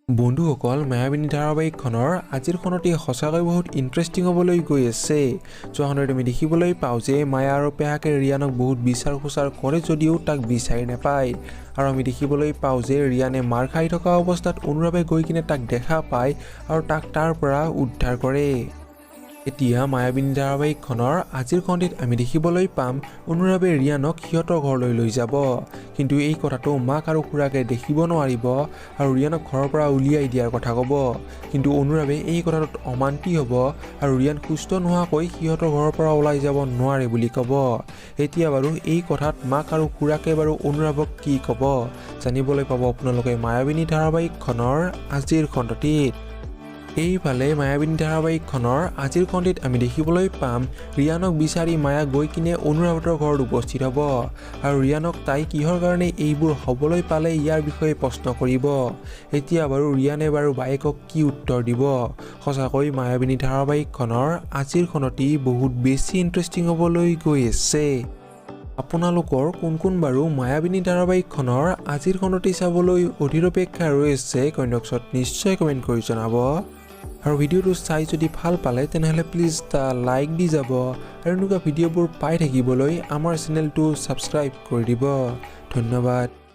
বন্ধুসকল, মায়াবিনী ধাৰাবাহিকখনৰ আজিৰ খণ্ডটি সঁচাকৈ বহুত ইণ্টাৰেষ্টিং হ'বলৈ গৈ আছে। যোৱাখনত আমি দেখিবলৈ পাওঁ যে মায়া আৰু পেহাকে ৰিয়ানক বহুত বিচাৰ খোচাৰ কৰে যদিও তাক বিচাৰি নাপায়। আৰু আমি দেখিবলৈ পাওঁ যে ৰিয়ানে মাৰ খাই থকা অৱস্থাত অনুৰাৱে গৈ কিনে তাক দেখা পায় আৰু তাক তাৰ পৰা উদ্ধাৰ কৰে। এতিয়া মায়াবিনী ধাৰাবাহিকখনৰ আজিৰ খণ্ডটিত আমি দেখিবলৈ পাম অনুৰাৱে ৰিয়ানক সিহঁতৰ ঘৰলৈ লৈ যাব, কিন্তু এই কথাটো মাক আৰু খুৰাকে দেখিব নোৱাৰিব আৰু ৰিয়ানক ঘৰৰ পৰা উলিয়াই দিয়াৰ কথা ক'ব। কিন্তু অনুৰাৱে এই কথাটোত অমান্তি হ'ব আৰু ৰিয়ান সুস্থ নোহোৱাকৈ সিহঁতৰ ঘৰৰ পৰা ওলাই যাব নোৱাৰে বুলি ক'ব। এতিয়া বাৰু এই কথাত মাক আৰু খুৰাকে বাৰু অনুৰাৱক কি ক'ব, জানিবলৈ পাব আপোনালোকে মায়াবিনী ধাৰাবাহিকখনৰ আজিৰ খণ্ডটিত। এইফালে মায়াবিনী ধাৰাবাহিকখনৰ আজিৰ খণ্ডটিত আমি দেখিবলৈ পাম ৰিয়ানক বিচাৰি মায়া গৈ কিনে অনুৰাগহঁতৰ ঘৰত উপস্থিত হ'ব আৰু ৰিয়ানক তাই কিহৰ কাৰণে এইবোৰ হ'বলৈ পালে ইয়াৰ বিষয়ে প্ৰশ্ন কৰিব। এতিয়া বাৰু ৰিয়ানে বাৰু বায়েকক কি উত্তৰ দিব? সঁচাকৈ মায়াবিনী ধাৰাবাহিকখনৰ আজিৰ খণ্ডটি বহুত বেছি ইণ্টাৰেষ্টিং হ'বলৈ গৈ আছে। আপোনালোকৰ কোন কোন বাৰু মায়াবিনী ধাৰাবাহিকখনৰ আজিৰ খণ্ডটি চাবলৈ অধীৰ অপেক্ষা ৰৈ আছে, কমেণ্ট বক্সত নিশ্চয় কমেণ্ট কৰি জনাব। আৰু ভিডিঅ'টো চাই যদি ভাল পালে, তেনেহ'লে প্লিজ এটা লাইক দি যাব আৰু এনেকুৱা ভিডিঅ'বোৰ পাই থাকিবলৈ আমাৰ চেনেলটো ছাবস্ক্ৰাইব কৰি দিব। ধন্যবাদ।